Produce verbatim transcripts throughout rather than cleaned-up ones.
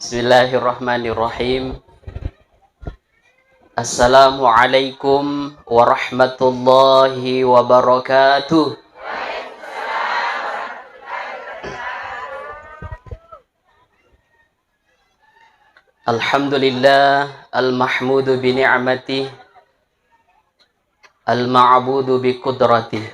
Bismillahirrahmanirrahim. Assalamualaikum warahmatullahi wabarakatuh. Alhamdulillah, al-mahmudu bi ni'matih, al-ma'budu bi qudratih.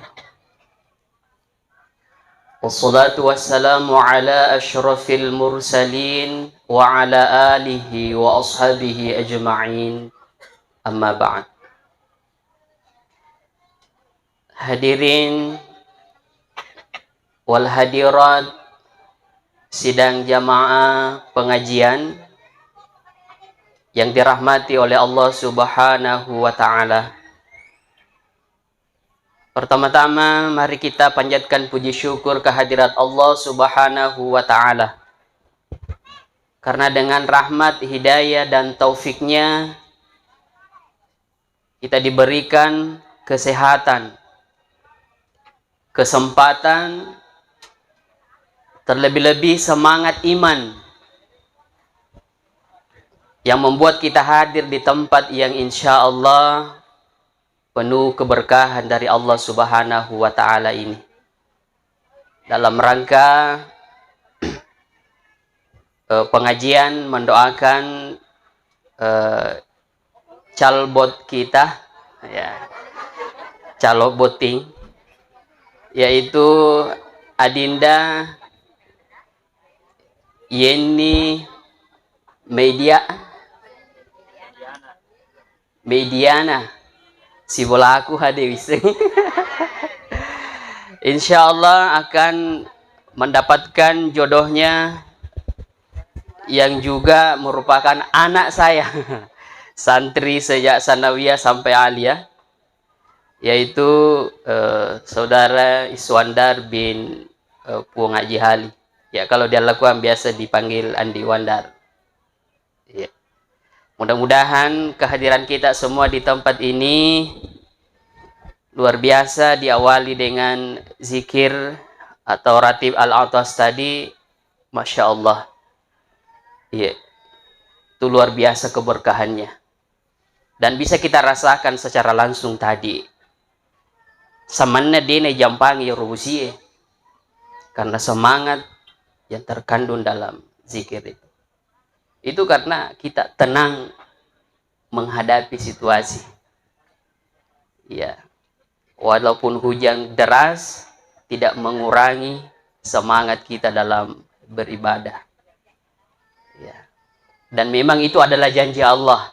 Wassalatu wassalamu ala asyrafil mursalin wa ala alihi wa ashabihi ajma'in. Amma ba'd. Hadirin wal hadirat sidang jamaah pengajian yang dirahmati oleh Allah Subhanahu wa Ta'ala. Pertama-tama, mari kita panjatkan puji syukur kehadirat Allah Subhanahu wa Ta'ala. Karena dengan rahmat, hidayah, dan taufiknya, kita diberikan kesehatan, kesempatan, terlebih-lebih semangat iman yang membuat kita hadir di tempat yang insya Allah penuh keberkahan dari Allah Subhanahu wa Ta'ala ini. Dalam rangka eh, pengajian mendoakan eh, calbot kita, ya, calon boting, yaitu Adinda Yeni Media Mediana. Sibolaku hade wisseng. Insya Allah akan mendapatkan jodohnya yang juga merupakan anak saya. Santri sejak sanawiyah sampai aliyah, yaitu eh, saudara Iswandar bin eh, Puang Haji Hali. Ya, kalau di Allakuang biasa dipanggil Andi Wandar. Iya. Mudah-mudahan kehadiran kita semua di tempat ini luar biasa, diawali dengan zikir atau ratib al-atas tadi, Masya Allah. Iya. Itu luar biasa keberkahannya. Dan bisa kita rasakan secara langsung tadi. Samanna dena jampangi ro bosie. Karena semangat yang terkandung dalam zikir itu. Itu karena kita tenang menghadapi situasi. Ya, walaupun hujan deras, tidak mengurangi semangat kita dalam beribadah. Ya. Dan memang itu adalah janji Allah.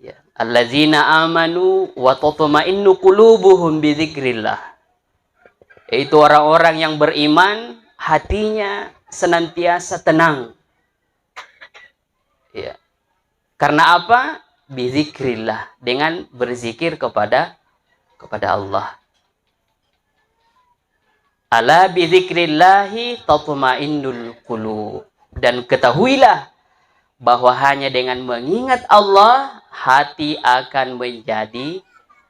Ya. Alladzina amanu wa tatma'innu qulubuhum bidzikrillah. Yaitu orang-orang yang beriman, hatinya senantiasa tenang. Ya. Karena apa? Bidzikrillah, dengan berzikir kepada kepada Allah. Ala bidzikrillahi tatmainnul qulub. Dan ketahuilah bahwa hanya dengan mengingat Allah, hati akan menjadi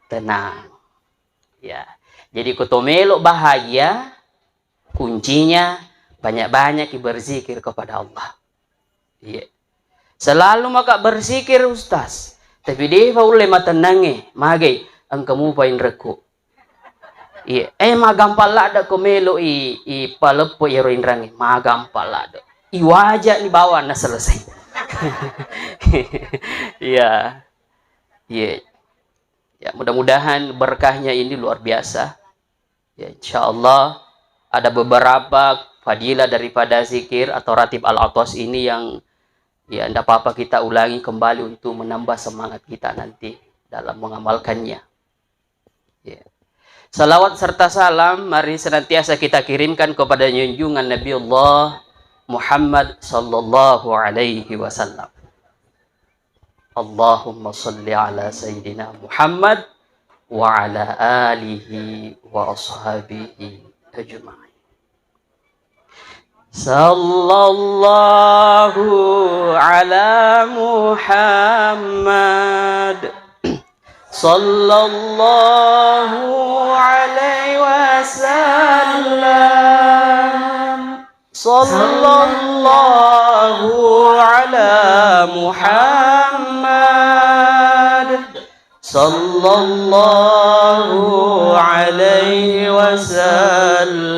tenang. Ya. Jadi, ko to melo bahagia, kuncinya banyak-banyak berzikir kepada Allah. Iya. Selalu maka berzikir, Ustaz. Tapi defa ulle matennangnge, magai engka mupa inrekku. Iya, eh, magampang ladde ko melo i, i paleppo iyaro inrangnge, magampang ladde. Iwaja ni bawang na selesai. Iya. Iya. Ya, mudah-mudahan berkahnya ini luar biasa. Ya, insya Allah ada beberapa fadilah daripada zikir atau ratib al-atas ini yang, ya, ndak apa-apa kita ulangi kembali untuk menambah semangat kita nanti dalam mengamalkannya. Ya. Salawat serta salam mari senantiasa kita kirimkan kepada junjungan Nabiullah Muhammad sallallahu alaihi wasallam. Allahumma salli ala Sayyidina Muhammad wa ala alihi wa ashabihi ajma'in. Sallallahu ala Muhammad. Sallallahu alaihi wasallam. Sallallahu Muhammad sallallahu alaihi wasallam.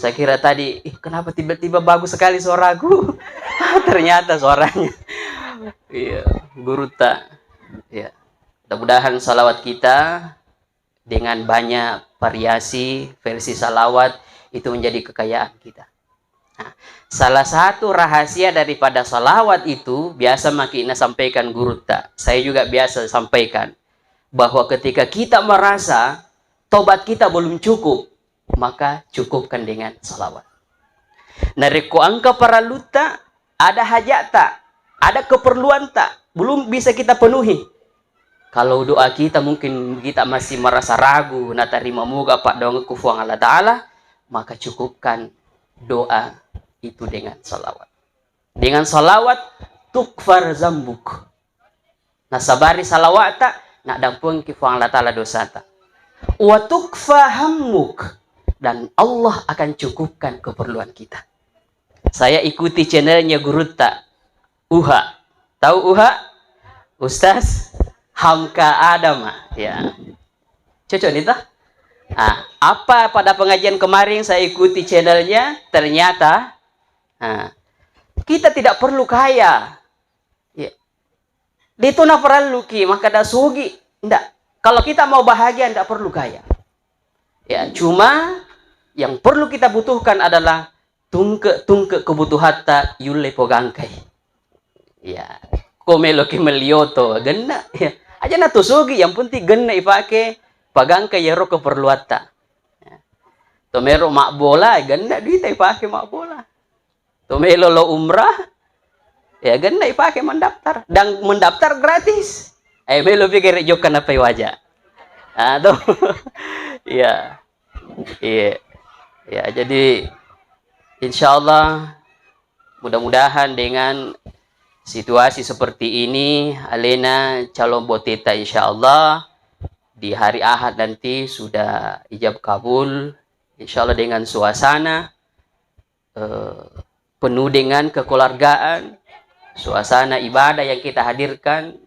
Saya kira tadi, "Ih, kenapa tiba-tiba bagus sekali suaraku?" Ternyata suaranya. Iya, guruta. Iya. Mudah-mudahan salawat kita dengan banyak variasi versi salawat itu menjadi kekayaan kita. Nah, salah satu rahasia daripada salawat itu biasa maki nasampaikan guruta. Saya juga biasa sampaikan bahwa ketika kita merasa tobat kita belum cukup, maka cukupkan dengan salawat. Narekko engka parallutta, ada haja'ta, ada keperluanta, belum bisa kita penuhi. Kalau doa kita mungkin kita masih merasa ragu, natarima moga paddoangekku Fuang Allah Ta'ala, maka cukupkan doa itu dengan salawat. Dengan salawat, tukfar zambuk. Nasabari salawata, naddampengki Fuang Allah Ta'ala dosata. Wa tukfa hammuk. Dan Allah akan cukupkan keperluan kita. Saya ikuti channelnya gurutta, Uha. Tahu Uha? Ustaz Hamka Adama. Ya. Cocok nih, toh? Ah, apa pada pengajian kemarin saya ikuti channelnya, ternyata, ah, kita tidak perlu kaya. Ya. Itu naparelluki makkeda sugi. Ndak. Kalau kita mau bahagia, ndak perlu kaya. Ya, cuma yang perlu kita butuhkan adalah tungke-tungke kebutuhatta yulle pogangkai. Ya, ko meloki melli oto, genna. Ya. Aja na to sugi, yang penting genna ipake pagangkai yero keperluatta. Ya. To melo mabbola, genna duita ipake mabbola. To melo lo umrah, ya genna ipake mendaftar. Dan mendaftar gratis. Eh, melo pikir jokka napai waja. Ah, to. Iya. Iya. Ya, jadi insya Allah mudah-mudahan dengan situasi seperti ini, alena calon boteta insya Allah di hari Ahad nanti sudah ijab kabul. Insya Allah dengan suasana, eh, penuh dengan kekeluargaan, suasana ibadah yang kita hadirkan,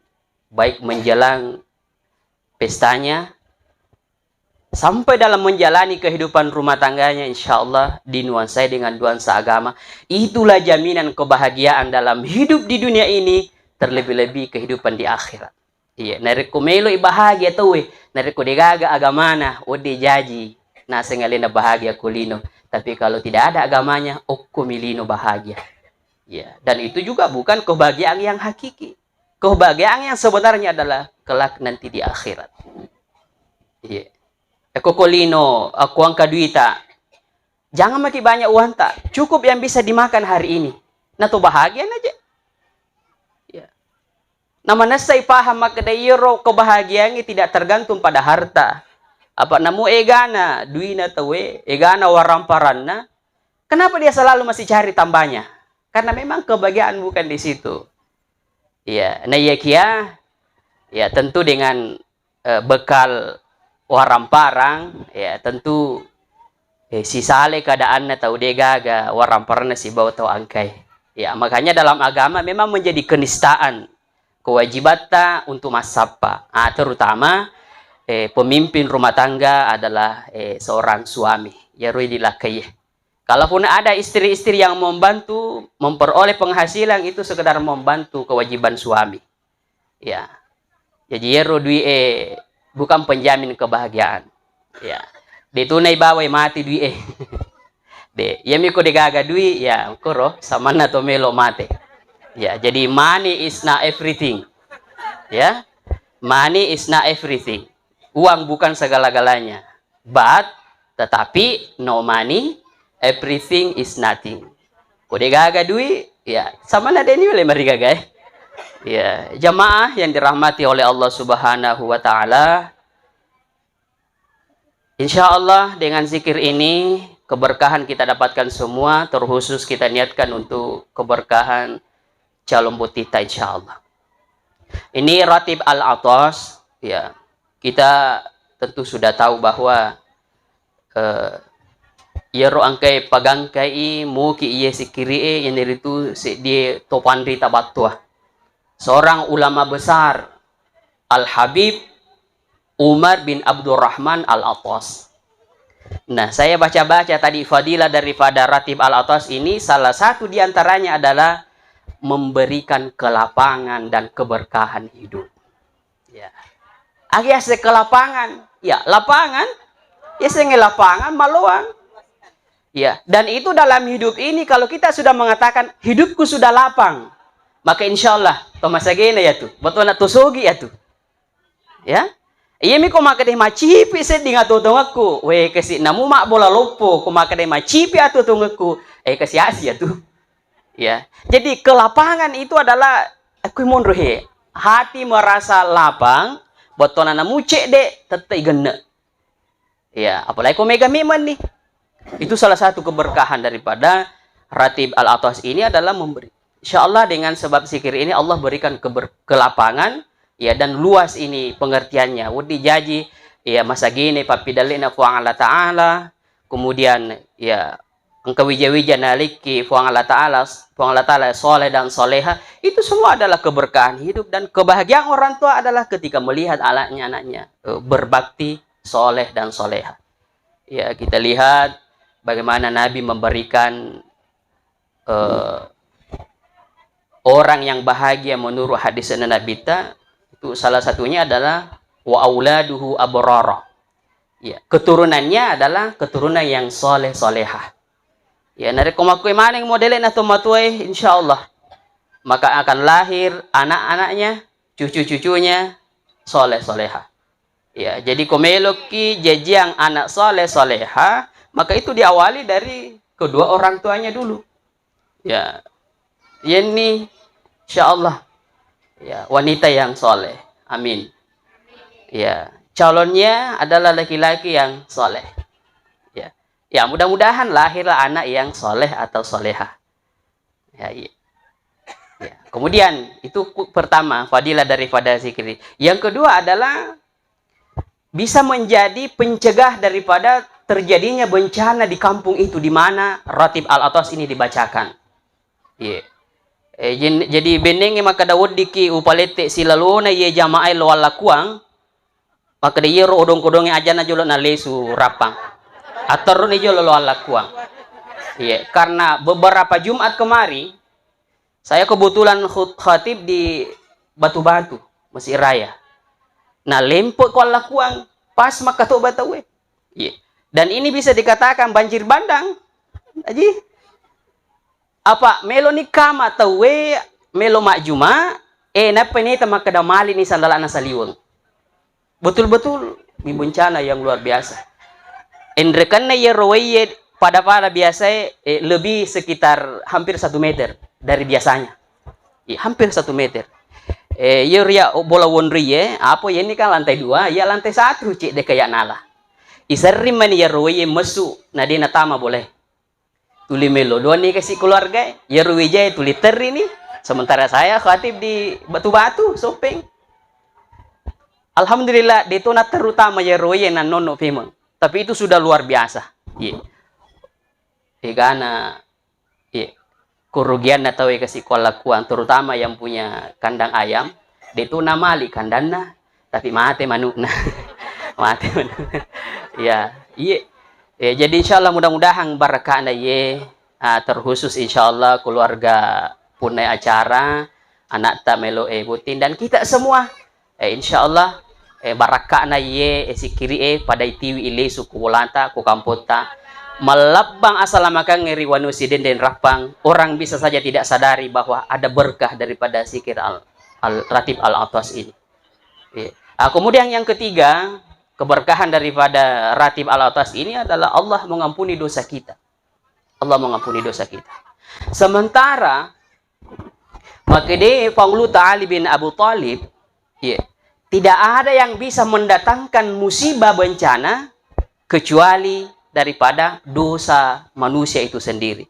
baik menjelang pestanya, sampai dalam menjalani kehidupan rumah tangganya, insya Allah dinuansai dengan nuansa agama. Itulah jaminan kebahagiaan dalam hidup di dunia ini, terlebih-lebih kehidupan di akhirat. Iya, narekko meloi bahagia tauwe, narekko degaga agamana, wedding jaji naseng alena bahagia ko lino. Tapi kalau tidak ada agamanya, okkomi lino bahagia. Iya, dan itu juga bukan kebahagiaan yang hakiki. Kebahagiaan yang sebenarnya adalah kelak nanti di akhirat. Iya. Eko ko lino, aku angka duita, jangan maki banyak uangta, cukup yang bisa dimakan hari ini. Nah, to bahagia aja. Ya. Nah, manessai paham makkeda iyaro kebahagiaangnge tidak tergantung pada harta. Apa namu egana duina tauwe, egana waramparanna, kenapa dia selalu masih cari tambahnya? Karena memang kebahagiaan bukan di situ. Ya, nah iya kia, ya tentu dengan eh, bekal waramparang, ya tentu, eh, sisale keadaanna tau degaga waramparanna sibawa tau angkai. Ya, makanya dalam agama memang menjadi kenistaan kewajibatta untuk massappa. Ah, terutama, eh, pemimpin rumah tangga adalah, eh, seorang suami. Yaroi dilakkai. Kalaupun ada istri-istri yang membantu memperoleh penghasilan, itu sekedar membantu kewajiban suami. Ya. Jadi iyaro dui e bukan penjamin kebahagiaan. Ya. De' tu naibawa mati dui e. De', iyami ko degaga dui, ya, koro samanna to melo mate. Ya, jadi money is not everything. Ya. Money is not everything. Uang bukan segala-galanya. But, tetapi, no money, everything is nothing. Ko degaga dui, ya, samanna de' ni ulle marigaga, eh. Ya, jamaah yang dirahmati oleh Allah Subhanahu wa Ta'ala, insya Allah dengan zikir ini, keberkahan kita dapatkan semua, terkhusus kita niatkan untuk keberkahan calon botita, insya Allah. Ini Ratib Al-Atas, ya, kita tentu sudah tahu bahwa, eh, Iyaro engkae pagangkai muki iye sikiri'e, iyanaritu seddie to panrita battoa. Seorang ulama besar, Al-Habib Umar bin Abdurrahman Al-Attas. Nah, saya baca-baca tadi fadilah daripada Ratib Al-Attas ini, salah satu di antaranya adalah memberikan kelapangan dan keberkahan hidup. Ya. Agi ase kelapangan. Ya, lapangan. Ya, senge lapangan, maloang. Ya, dan itu dalam hidup ini, kalau kita sudah mengatakan, "Hidupku sudah lapang," maka insya Allah, to masagena ya tu. Betul nak to sogi ya tu. Ya. Iya mi ko makkeda macipi sedding atuo-tuongekku. We, kasi namu mabbola loppo, ko makkeda macipi atuo-tuongekku. Eh, kasi asi ya tu. Ya. Jadi kelapangan itu adalah, aku monro he. Hati merasa lapang, bettona namu cedde, tette igenne. Ya, apalagi ko mega memang nih. Itu salah satu keberkahan daripada Ratib Al-Attas ini adalah memberi. Insya Allah dengan sebab zikir ini Allah berikan keber-, kelapangan, ya, dan luas ini pengertiannya. Wedding jaji, ya, masagene pappidallena Puang Allah Ta'ala, kemudian, ya, engka wija-wija nalikki Puang Allah Ta'ala, Puang Allah Ta'ala soleh dan soleha, itu semua adalah keberkahan hidup dan kebahagiaan orang tua adalah ketika melihat anaknya-anaknya, eh, berbakti, soleh dan soleha. Ya, kita lihat bagaimana Nabi memberikan, eh, orang yang bahagia menurut hadis Nabi ta, itu salah satunya adalah wa auladuhu abrara. Ya, keturunannya adalah keturunan yang soleh solehah. Ya, narekko makkue maneng modele na tomatoae, insya Allah, maka akan lahir anak-anaknya, cucu-cucunya soleh solehah. Ya, jadi ko meloki jajiang anak soleh soleha, maka itu diawali dari kedua orang tuanya dulu. Ya, yenni insya Allah, ya, wanita yang soleh. Amin. Ya, calonnya adalah laki-laki yang soleh. Ya, ya, mudah-mudahan lahirlah anak yang soleh atau solehah. Ya, iya. Ya. Kemudian itu ku-, pertama, fadilah daripada zikir. Yang kedua adalah bisa menjadi pencegah daripada terjadinya bencana di kampung itu di mana Ratib Al-Attas ini dibacakan. Iya. Eh, jen-, jadi bennengnge makkeda weddikki upalette silalona iye jamaah lo wallakuang, makkeda iyaro odong-kodongnge ajanna jolo nalesu Rappang. Atterruni jolo lo wallakuang. Iya, karena beberapa Jumat kemari, saya kebetulan khut-, khatib di Batu-Batu, Masjid Raya. Nah, lempe ko wallakuang, pas makkatoba tauwe. Iya. Dan ini bisa dikatakan banjir bandang, Aji. Apa meloni kama tauwe melo majjuma, eh, nappa nita makkeda malini sandalana saliweng. Betul-betul mi bencana yang luar biasa. Enrekanna iyaro waiye pada-pada biasae, eh, lebih sekitar hampir satu meter dari biasanya. Iya, hampir satu meter. Eh, iya ria bola wonri ye, apa ya ini kan lantai dua, ya lantai satu cek deka ya nala. Iserring mani iyaro waiye mesu, na de natama boleh. Tuli melo doang nih kasih keluarga, iyaro wijae tuli terri nih. Sementara saya khatib di Batu-Batu, Sopeng. Alhamdulillah, de to na terutama iyaro ye nannono pemeng. Tapi itu sudah luar biasa. Iya. Egana, iya. Kerugianna tau e kasi kuallakuang, terutama yang punya kandang ayam, de to namali kandanna, tapi mate manukna. Mate manukna. Ya, iya. Ya, jadi insyaallah mudah-mudahan barakana ye, ah, terkhusus insyaallah keluarga punnai acara, anakta melo e botting dan kita semua. Eh, insyaallah, eh, barakka'na iye, eh, sikkiri e pada itiwi ilesu ku bolata, ku kampotta. Mallabbang asalamakengnge ri wanua Sidendeng Rappang, orang bisa saja tidak sadari bahwa ada berkah daripada zikir al-, al-, Ratib Al-Atas ini. Iya. Ah, kemudian yang ketiga, keberkahan daripada Ratib Al-Atas ini adalah Allah mengampuni dosa kita. Allah mengampuni dosa kita. Sementara makkeda Panguluta Ali bin Abu Thalib, iya, tidak ada yang bisa mendatangkan musibah bencana kecuali daripada dosa manusia itu sendiri.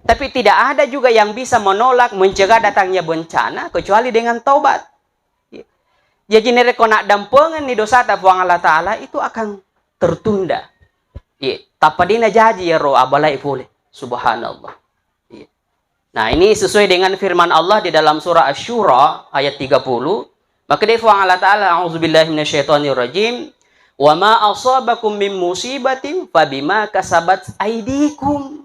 Tapi tidak ada juga yang bisa menolak, mencegah datangnya bencana kecuali dengan taubat. Jaji, narekko naddampengenni dosata Puang Allah Ta'ala, itu akan tertunda. Iya, tappa dé najaji iyaro abalaé polé. Subhanallah. Iya. Nah, ini sesuai dengan firman Allah di dalam surah Asy-Syura ayat tiga puluh. Maka dia Fuang Allah Ta'ala, "A'udzubillahi minasyaitonirrajim. Wa ma asabakum min musibatin fabima kasabat aidikum."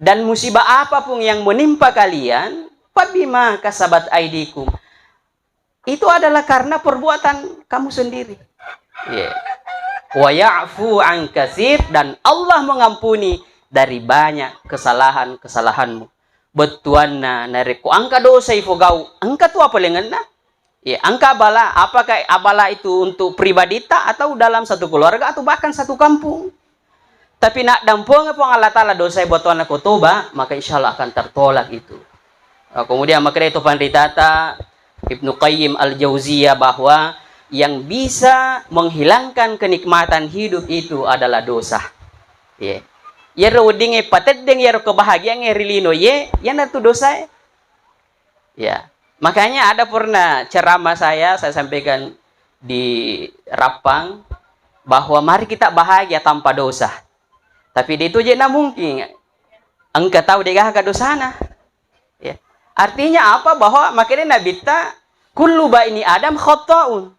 Dan musibah apapun yang menimpa kalian, fabima kasabat aidikum. Itu adalah karena perbuatan kamu sendiri. Iya. Wa ya'fu an katsir, dan Allah mengampuni dari banyak kesalahan-kesalahanmu. Bettuanna narekko engka dosa ipogau, engka tu apalengenna? Iya, engka abala, apakah abala itu untuk pribadita atau dalam satu keluarga atau bahkan satu kampung? Tapi naddampengeng Puang Allah Ta'ala dosa buat anak kotoba, maka insya Allah akan tertolak itu. Nah, kemudian makanya itu panditata Ibnu Qayyim Al-Jauziyah bahwa yang bisa menghilangkan kenikmatan hidup itu adalah dosa. Iya. Iyaro weddingnge pateddeng iyaro kebahagiaangnge ri lino ye, iyanatu dosae. Ya, makanya ada pernah ceramah saya, saya sampaikan di Rappang, bahwa mari kita bahagia tanpa dosa. Tapi de' to je' na mungkin. Engka tau de' gaga dosana. Ya. Artinya apa? Bahwa makanya Nabitta, "Kullu bani Adam khata'un."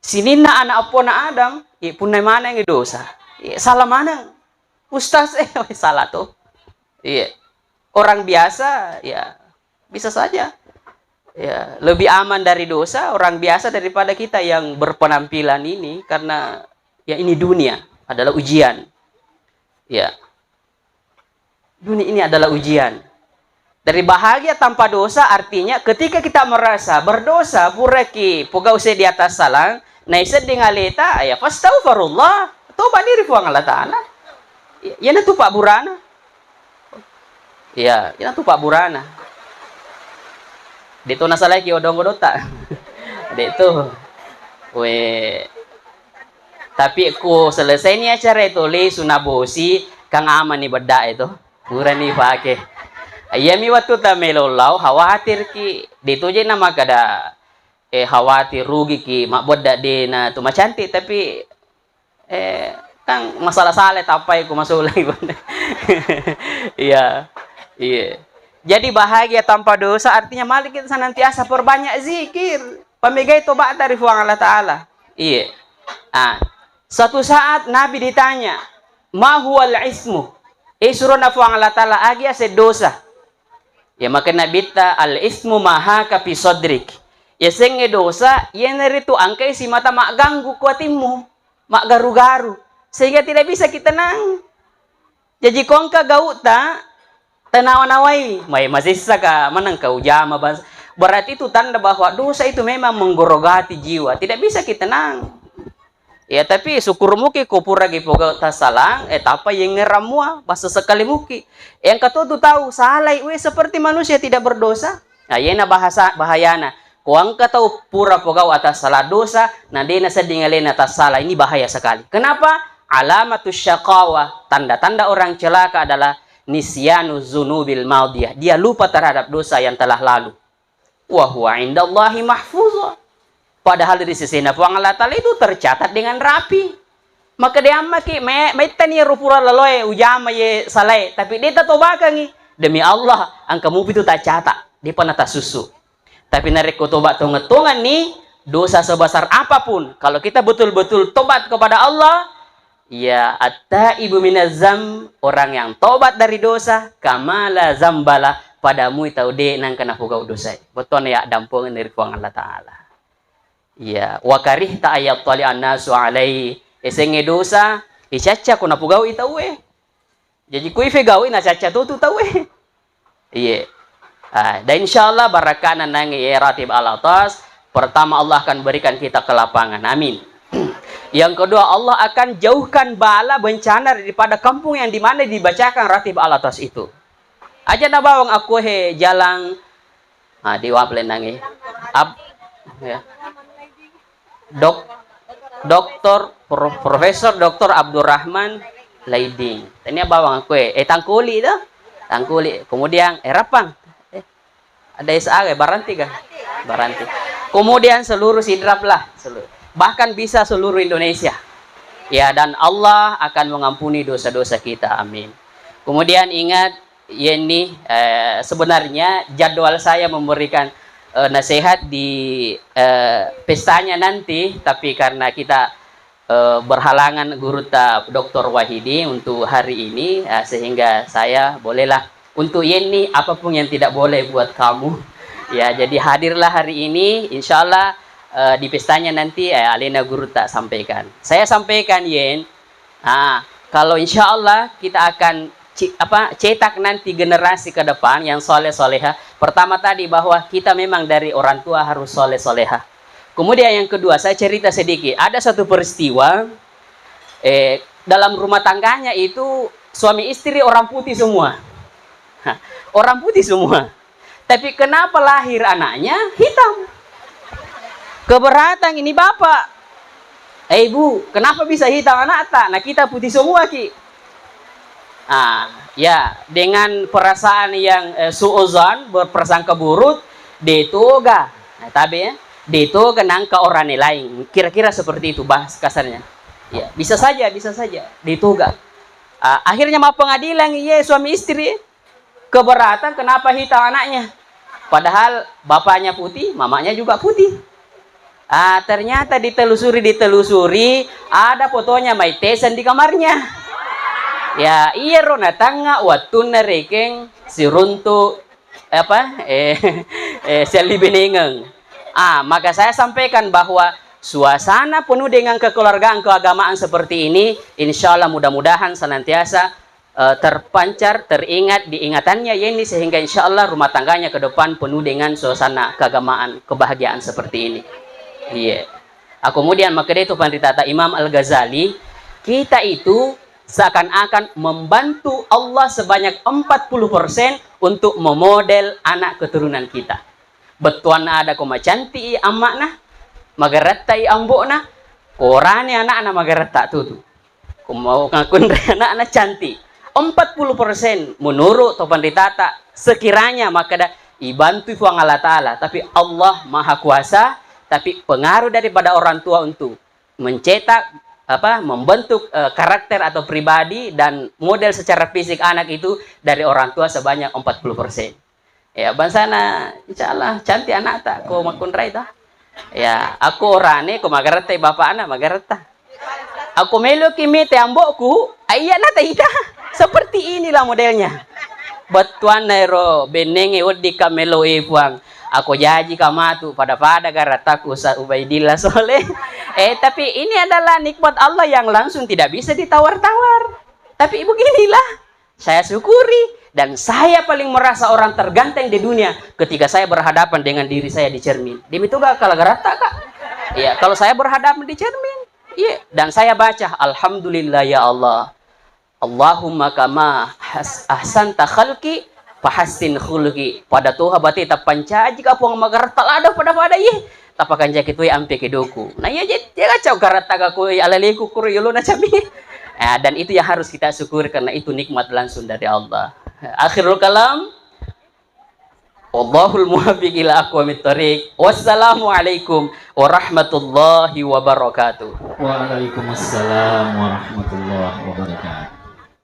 Sininna anak appona Adam, ya, punna manengngi dosa. Ya, salah maneng. Ustaz, eh, salah tuh. Iya. Orang biasa, ya, bisa saja. Ya, lebih aman dari dosa orang biasa daripada kita yang berpenampilan ini, karena, ya, ini dunia adalah ujian. Ya. Dunia ini adalah ujian. Dari bahagia tanpa dosa, artinya ketika kita merasa berdosa, puraki pogau seddi atassalang, naisedding aleta, ya, fastaghfirullah, toba' ni ri Puang Allah Ta'ala. Ya, iyanatu pabburana. Iya, iyanatu pabburana. De' to nasalaiki odong-odota. De' to. We. Tapi ko selesai ni acara itu, lisu na bosi, kang aman ni bedda itu. Purani pake. Iyami wattu ta melo lao, khawatir ki. De' to je' na makkeda, eh, khawatir rugi ki, mabbedda de' na tu macantik, tapi Eh, kan masalah saleh tappai ku masolai. Iya. Iya. Jadi bahagia tanpa dosa artinya mari kita senantiasa perbanyak zikir. Pamegai tobatta ri Puang Allah Ta'ala. Iya. Ah, suatu saat Nabi ditanya, "Ma huwal ismu?" Eh, surona Puang Allah Ta'ala, agi ase dosa? Ya, maka Nabitta, "Al ismu ma haka fi sadrik." Yasengnge dosa, iyanaritu engkai simata magganggu ku atimmu. Maggaru-garu, sehingga tidak bisa kita tenang. Jaji ko engka gau'ta, tanawa-nawai, mai masessaka, manengka ujama bangsa. Berarti itu tanda bahwa dosa itu memang menggorogati jiwa, tidak bisa kita tenang. Ya, tapi syukur muki ko puragi pogau tassalang, eh, tappa yengngerang mua, basa sekali muki. Yang katu tu tahu, salai, we seperti manusia tidak berdosa. Nah, yena bahasa, bahayana. Ko engka tau pura pogau atassala dosa, na de' nasedding alena tassala, ini bahaya sekali. Kenapa? Alamatus syaqawa, tanda-tanda orang celaka adalah nisyanu zunubil madiyah. Dia lupa terhadap dosa yang telah lalu. Wa huwa indallahi mahfuzha. Padahal di sisinya Puang Allah Ta'ala itu tercatat dengan rapi. Maka de' ammaki, me-, maittani ero pura laloe, ujama ye salae, tapi de' tatobakangi. Demi Allah, engka mupi tu tacata, de' pa natasusu. Tapi narekko tobat tongeng-tongenni, dosa sebesar apapun, kalau kita betul-betul tobat kepada Allah, ya, at-taibu minaz zam, orang yang tobat dari dosa, kama la zambala, pada mui tau de' nangka napogau dosa. Bettuanna ya dampengeng dari Puang Allah Ta'ala. Iya, wa karihta ayattali annasu alai. Esengnge dosa, icacca ko napogau i tauwe. Jaji kui fegaui nacacca tu tu tauwe. Iye. Ah, dan insyaallah barakana nangi e ratib al atas. Pertama, Allah akan berikan kita kelapangan. Amin. Yang kedua, Allah akan jauhkan bala bencana daripada kampung yang dimana dibacakan ratib al atas itu. Aja na bawang aku he jalang. Ah, di waple nangi. Ab-, ya. Dok-, Doktor, Pro-, Profesor Doktor Abdurrahman Laiding. Tania bawang aku, eh, eh, Tangkuli tu. Tangkuli. Kemudian, eh, Rapang. Eh, ada S A ke? Baranti kah? Baranti. Kemudian seluruh Sidrap lah. Seluruh. Bahkan bisa seluruh Indonesia. Ya, dan Allah akan mengampuni dosa-dosa kita. Amin. Kemudian ingat, Yeni, eh, sebenarnya jadwal saya memberikan, eh, nasihat di, eh, pestanya nanti, tapi karena kita, eh, berhalangan gurutta Doktor Wahidi untuk hari ini, eh, sehingga saya bolehlah untuk Yeni, apapun yang tidak boleh buat kamu. Ya, jadi hadirlah hari ini, insya Allah, eh, di pestanya nanti, eh, alena gurutta sampaikan. Saya sampaikan, Yen, Ah, kalau insya Allah kita akan ci-, apa, cetak nanti generasi ke depan yang soleh soleha. Pertama tadi bahwa kita memang dari orang tua harus soleh soleha. Kemudian yang kedua, saya cerita sedikit. Ada satu peristiwa, eh, dalam rumah tangganya itu suami istri orang putih semua. Hah, orang putih semua. Tapi kenapa lahir anaknya hitam? Keberatan ini bapak. Eh, Ibu, kenapa bisa hitam anakta? Nah, kita putih semua ki. Ah, ya, dengan perasaan yang, eh, suuzon, berprasangka buruk, detoga. Nah, tabe ya, detoga nangka orang lain. Kira-kira seperti itu bahas kasarnya. Ya, bisa saja, bisa saja. Detoga. Ah, akhirnya mau pengadilan, iya, suami istri. Keberatan kenapa hitam anaknya? Padahal bapaknya putih, mamanya juga putih. Ah, ternyata ditelusuri, ditelusuri, ada fotonya Mike Tyson di kamarnya. Ya, iyaro natangnga wattunna rekeng siruntu, apa, eh, eh, siallibenengeng. Ah, maka saya sampaikan bahwa suasana penuh dengan kekeluargaan keagamaan seperti ini, insya Allah mudah-mudahan senantiasa eh, terpancar, teringat di ingatannya Yeni, sehingga insya Allah rumah tangganya ke depan penuh dengan suasana keagamaan, kebahagiaan seperti ini. Iya. Ah, kemudian makkeda itu panritata Imam Al-Ghazali, kita itu seakan-akan membantu Allah sebanyak empat puluh persen untuk memodel anak keturunan kita. Bettuanna ada ko macanti'i amma'na, magarattai ambo'na, korane ana'na magaratta tutu. Ko mau ngakunre ana'na cantik. Empat puluh persen menurut to panritata, sekiranya makkeda ibantui Puang Allah Ta'ala, tapi Allah Maha Kuasa, tapi pengaruh daripada orang tua untuk mencetak, apa, membentuk, eh, karakter atau pribadi dan model secara fisik anak itu dari orang tua sebanyak empat puluh persen. Ya, bangsana, insya Allah, cantik anakta, ko makkunrai ta. Ya, aku orane, ko magaratta bapakna, magaratta. Aku meloki mete ambo'ku, ayyana ta ita. Seperti inilah modelnya. Bettuanna ero, bennenge weddikka melo e Puang. Ako jajika matu, pada-pada garattaku Ustaz Ubaidillah Soleh. Eh, tapi ini adalah nikmat Allah yang langsung tidak bisa ditawar-tawar. Tapi beginilah, saya syukuri dan saya paling merasa orang terganteng di dunia ketika saya berhadapan dengan diri saya di cermin. Demi itu gak kalah garatta, Kak. Iya, kalau saya berhadapan di cermin, iya, dan saya baca, "Alhamdulillah ya Allah. Allahumma kama has-, ahsanta khalqi fahassin khuluqi." Pada toha bate tappancajika Puang magaratta lada pada-pada, iya. Tapakanjaki toi ampe kedoku. Nah, iya, je, je kacau garatta ka ko alaleku kuro yolona cami. Ah, dan itu yang harus kita syukur karena itu nikmat langsung dari Allah. Akhirul kalam. Wallahul muwaffiq ila aqwamit thariq. Wassalamualaikum warahmatullahi wabarakatuh. Waalaikumsalam warahmatullahi wabarakatuh.